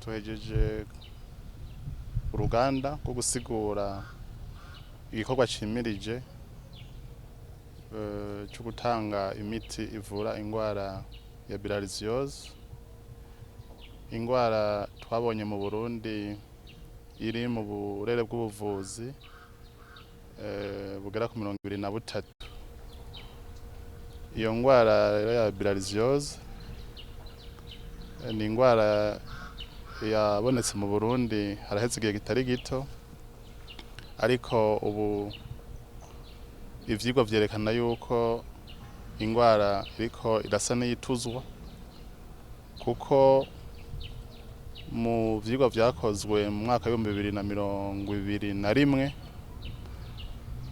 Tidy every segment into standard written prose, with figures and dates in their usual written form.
Tuhejeje uruganda rwo gusigura igikorwa cimirije co gutanga imiti ivura ingwara ya bilharziose, ingwara twabonye mu Burundi iri mu burere bw'ubuvuzi bugera ku 23. Iyo ngwara rero ya bilharziose ni ingwara yabonetse mu Burundi haraheze igihe kitari gito, ariko ubu ivyigwa vyerekana yuko ingwara iriko irasa n'iyituzwa, kuko mu vyigwa vyakozwe mu mwaka w'2021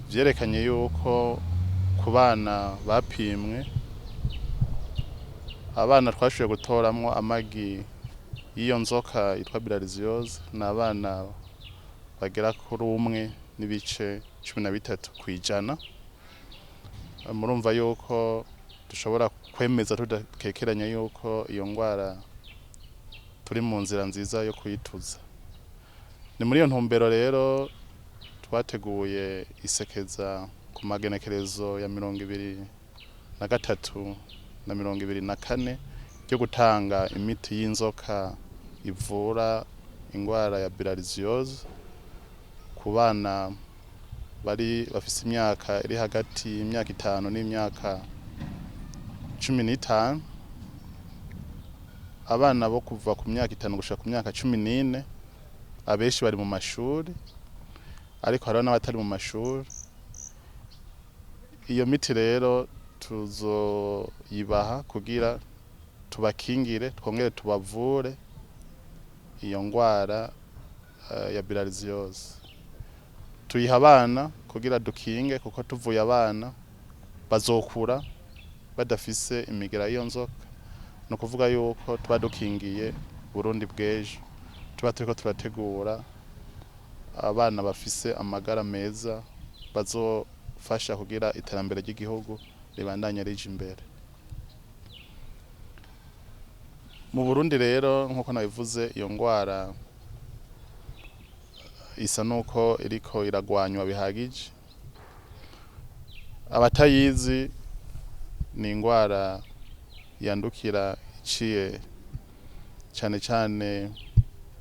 vyerekanye yuko ku bana bapimwe, abana twashoboye gutoramwo amagi y'iyo nzoka yitwa bilharziose ni abana bagera kuri 1.13%. Murumva yuko dushobora kwemeza tudakekeranya yuko iyo ngwara turi mu nzira nziza yo kuyituza. Ni muri iyo ntumbero rero twateguye isekeza ku magenekerezo ya 23 na 24 ryo gutanga imiti y'inzoka ivura ingwara ya bilharziose ku bana bari bafise imyaka iri hagati y'imyaka 5 n'imyaka 15. Abana bo kuva ku myaka 5 gushika ku myaka 14 abenshi bari mu mashuri, ariko hariho n'abatari mu mashuri. Iyo miti rero tuzoyibaha kugira tubakingire twongere tubavure iyo ngwara ya bilharziose. Tuyiha abana kugira dukinge, kuko tuvuye abana bazokura badafise imigera y'iyo nzoka. Ni ukuvuga yuko tuba dukingiye Burundi bw'ejo, tuba turiko turategura abana bafise amagara meza bazofasha kugira iterambere ry'igihugu ribandanye rija imbere. Mu Burundi rero nk'uko nabivuze, iyo ngwara isa nuko iriko iragwanywa bihagije. Abatayizi, ni ingwara yandukira iciye cane cane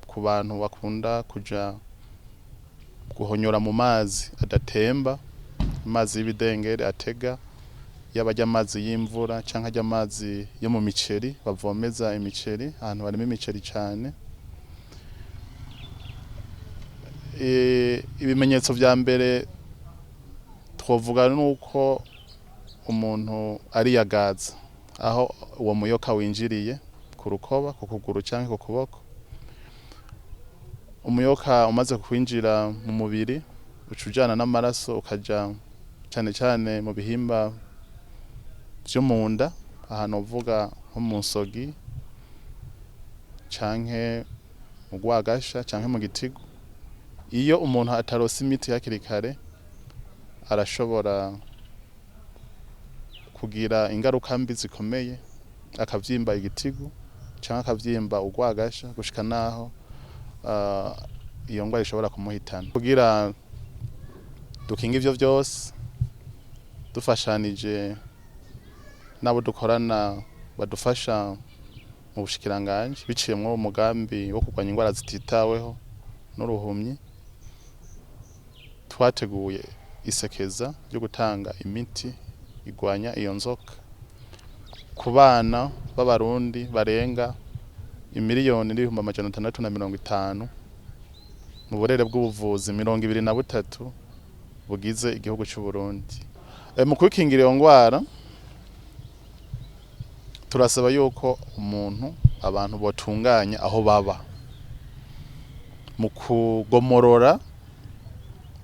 ku bantu bakunda kuja guhonyora mu mazi adatemba, amazi y'ibidengeri atega, yaba arya amazi y'imvura canke arya amazi yo mu miceri bavomeza imiceri, ahantu barima imiceri cane. Ibimenyetso vya mbere twovuga nuko umuntu ariyagaza aho uwo muyoka winjiriye ku rukoba, ku kuguru canke ku kuboko. Umuyoka umaze kwinjira mu mubiri uca ujana n'amaraso ukaja cane cane mu bihimba vyo munda, ahantu uvuga nko mu nsogi canke mu rwagasha canke mu gitigu. Iyo umuntu atarose imiti hakiri kare arashobora kugira ingaruka mbi zikomeye, akavyimba igitigu canke akavyimba urwagasha gushika naho iyo ngwara ishobora kumuhitana. Kugira dukinge ivyo vyose, dufashanije n'abo dukorana badufasha mu bushikiranganji biciye muri uwo mugambi wo kurwanya ingwara zititaweho n'uruhumyi, twateguye isekeza ryo gutanga imiti igwanya iyo nzoka ku bana b'Abarundi barenga 1,650,000 mu burere bw'ubuvuzi 23 bugize igihugu c'u Burundi. Mu kwikingira iyo ngwara turasaba yuko umuntu abantu botunganya aho baba mu kugomorora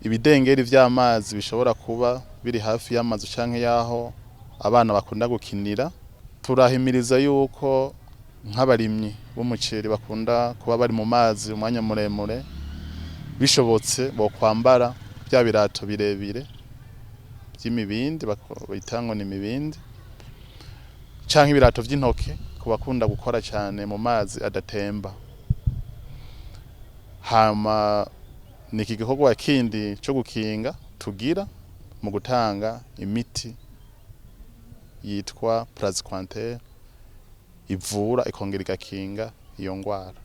ibidengeri vy'amazi bishobora kuba biri hafi y'amazu canke y'aho abana bakunda gukinira. Turahimiriza yuko nk'abarimyi b'umuceri bakunda kuba bari mu mazi umwanya muremure, bishobotse bokwambara vya birato birebire vy'imibindi bita ngo ni imibindi, canke ibirato vy'intoke ku bakunda gukora cane mu mazi adatemba. Hama ni iki gikorwa kindi cyo gukinga tugira mu gutanga imiti yitwa praziquantel ivura ikongera igakinga iyo ngwara.